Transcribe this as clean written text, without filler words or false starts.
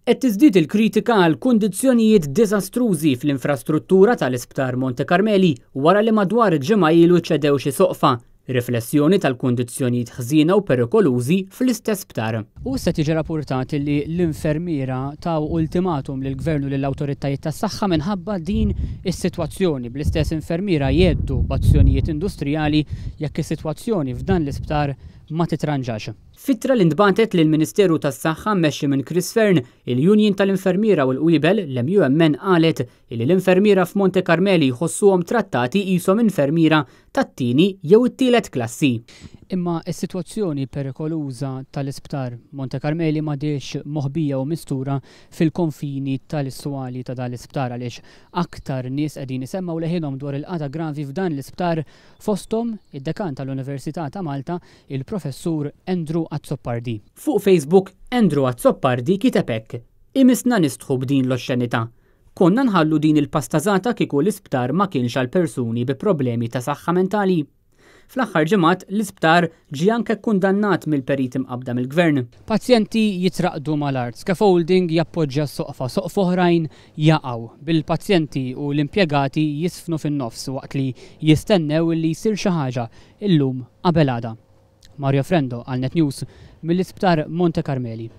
Qed tiżdied il-kritika għal kundizzjonijiet diżastrużi fl-infrastruttura tal-Isptar Monte Carmeli wara li madwar ġimgħa ilu ċedew xi soqfa, riflessjoni tal-kundizzjonijiet ħżiena u perikolużi fl-istess sptar. U issa tiġi rapportat li l-infermiera taw ultimatum lill-Gvern u lill-awtoritajiet tas-saħħa minħabba din is-sitwazzjoni, bl-istess infermiera jheddu b'azzjonijiet industrijali jekk is-sitwazzjoni f'dan l-isptar ma titranġax. F'ittra li ntbagħtet lill-Ministeru tas-Saħħa mmexxi minn Chris Fearne, il-Union tal-Infermiera u l-Qwiebel, l-MUMN qalet illi l-infermiera f'Monte Carmeli jħossuhom trattati qishom infermiera tat-tieni jew it-tielet klassi. Imma s-sitwazzjoni perikoluża tal-Isptar Monte Carmeli m'għadhiex moħbija u mistura fil-konfini tal-iswali ta' dan l-isptar għaliex aktar nies qegħdin isemmgħu leħinhom dwar il-qagħda gravi f'dan l-isptar fosthom id-Dekan tal-Università ta' Malta il-Professur Andrew Azzopardi. Fuq Facebook, Andrew Azzopardi kiteb hekk, Imissna nistħu b'din l-oxxenità. Konna nħallu din il-pastażata kieku l-isptar ma kienx għal persuni bi problemi ta' saħħa mentali. Fl-aħħar ġimgħat, l-isptar ġie anke kkundannat mill-periti mqabbda mill-Gvern. Pazjenti jitraqdu mal-art, scaffolding jappoġġja s-soqfa, soqfa oħrajn jaqgħu, bil-pazjenti u l-impjegati jiżfnu fin-nofs waqt li jistennew li jsir xi ħaġa illum qabel għada. Mario Frendo għal Net News mill-Isptar Monte Carmeli.